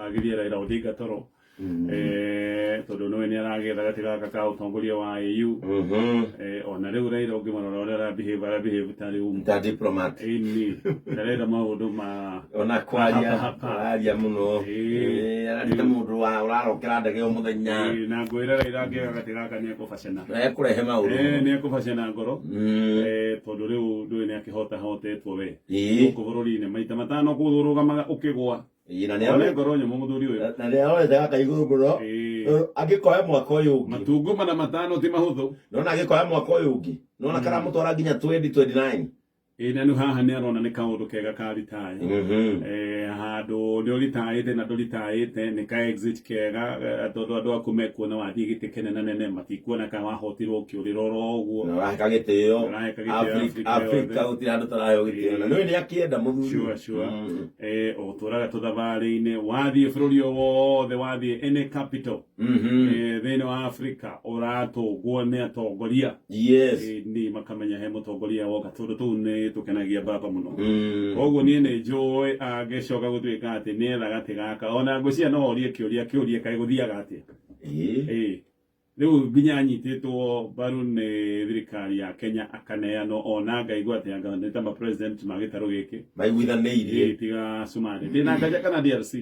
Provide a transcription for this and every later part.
Agirie Raila Odinga toro tondu nĩwe nĩ aragetha gatĩ gaka ka ũtongoria wa AU. Ona rĩu Raila ũngĩmũrora ũrĩa arabehave, arabehave ta rĩu ta diplomat. Ĩni ndarenda maũndũ ma ona kwaria. Hapa, hapa. Araria mũno. Araria ta mũndũ wa ũrarokera ndege o mũthenya. Na ngwĩra Raila angĩaga gatĩ gaka nĩ ekũbacana. Na ekũrehe maũndũ. Nĩ ekũbacana ngoro. Tondũ rĩu ndũĩ nĩ akĩhotahotetwo we gũkũ bũrũri-inĩ maita 5 kũrũgamaga ũkĩgwa. Na nĩ One ngoro nyũmũ mũthuri ũyũ. Na nĩ arorete gaka igũrũ mũno. Angĩkoya mwaka ũyũ ũngĩ. Matungu 500 ti mahũthũ. Nona angĩkoya mwaka ũyũ ũngĩ. Nona karamũtwara nginya 2029. Ĩĩ na rĩu haha nĩ arona nĩ kaũndũ kega ka ritaya. Handũ nĩ ũritaĩte na ndũritaĩte nĩ ka exit kega, tondũ andũ aku mekuona wathiĩ gĩtĩ kĩnene nene, matikuona kana wahotirwo ũkĩũrĩra oro ũguo. Na ũraheka gĩtĩo. Ũraheka gĩtĩo Afrika Afrika yothe. Gũtirĩ handũ taraheo gĩtĩo. Na nĩũĩ nĩ akĩenda mũthuri. Sure. Ũtũraga tũthabarĩ-inĩ, wathiĩ bũrũri o wothe, wathiĩ any capital thĩinĩ wa Africa, ũratũngwo nĩ atongoria. Nĩ makamenya he mũtongoria woka, tondũ tũu nĩ tũkenagia baba mũno. Koguo niĩ nĩ njũĩ angĩcoka gũtuĩka atĩ nĩetha gatĩ gaka, ona ngwĩciria no orie kĩũria, kĩũrie kaĩ gũthiaga atĩa. Rĩu nginya anyitĩtwo mbaru nĩ thirikari ya Kenya akaneanwo, ona ngaigua atĩ anga nĩ ta ma president ma gĩtarũ gĩkĩ maiguithanĩirie. Tiga Somalia ndĩna nganja kana DRC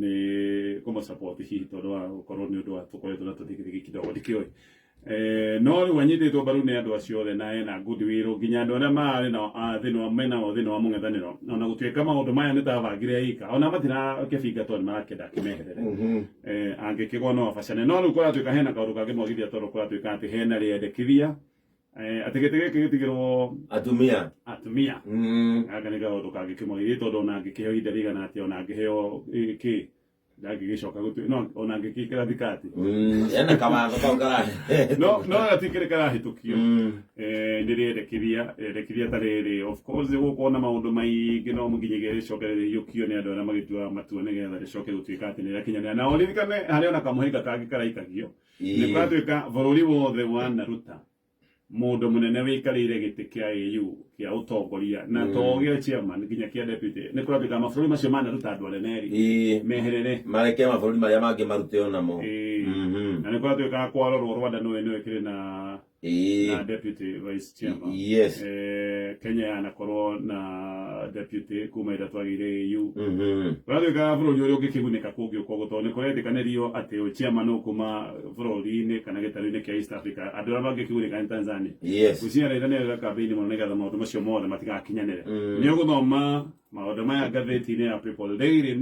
nĩ kũmũ support hihi tondũ wa gũkorwo nĩ ũndũ wa tũkoretwo na tũthigithigi kidogo, ndikĩũĩ. No rĩu anyitĩtwo mbaru nĩ andũ acio othe na ena goodwill nginya andũ arĩa marĩ nao thĩinĩ wa menao thĩinĩ wa mũng'ethanĩro, ona gũtuĩka maũndũ maya nĩ tabangire ika ona matirakĩbinga tondũ nĩ marakĩenda akĩmeherere. Angĩkĩgwa no abacane, no rĩu kũratuĩka hena kaũndũ kangĩmwagithia tondũ kũratuĩka atĩ hena rĩendekithia atĩ gĩtĩ gĩkĩ gĩtigĩrwo atumia. Atumia. Gaka nĩ kaũndũ kangĩkĩmwagithia tondũ ona angĩkĩheo ihinda rĩigana atĩa, ona angĩheo kĩ, ndangĩgĩcoka gũtuĩ no ona angĩkĩkĩra thikati. Ena kawatho kau kara No gatikĩrĩ karahĩtũkio. Nĩ rĩendekithia, rĩendekithia ta rĩrĩ, of course gũkorwo na maũndũ maingĩ no nginyagia rĩcoke rĩiyũkio nĩ andũ arĩa magĩtuaga matua nĩgetha rĩcoke gũtuĩka atĩ nĩ rĩakinyanĩra. Na ũririkane harĩ ona kamũhĩnga kangĩ karaikagio, nĩ kũratuĩka bũrũri wothe wanaruta mũndũ mũnene wĩikarĩire gĩtĩ kĩa AU kĩa ũtongoria na to gĩa chairman nginya kĩa deputy, nĩ kũratuĩka mabũrũri macio manaruta andũ anene rĩ meherere, mareke mabũrũri marĩa mangĩ marute onamo. Na nĩ kũratuĩka kwarorwo Rwanda nĩwe kĩrĩ na na deputy vice chairman. Kenya yanakorwo na deputy kuma ĩrĩa twagĩire AU. Kũratuĩka bũrũri ũrĩa ũngĩkĩgunĩka kũngĩũka ũguo, tondũ nĩ kũretĩkanĩrio atĩ chairman ũkuma bũrũri-inĩ kana gĩtarũ-inĩ kĩa East Africa, andũ arĩa mangĩkĩgunĩka nĩ Tanzania. Gwĩciria Raila nĩ areka kambĩini mũno nĩgetha maũndũ macio mothe matigakinyanĩre. Nĩ ũgũthoma maũndũ maya ngathĩti-inĩ ya People Daily.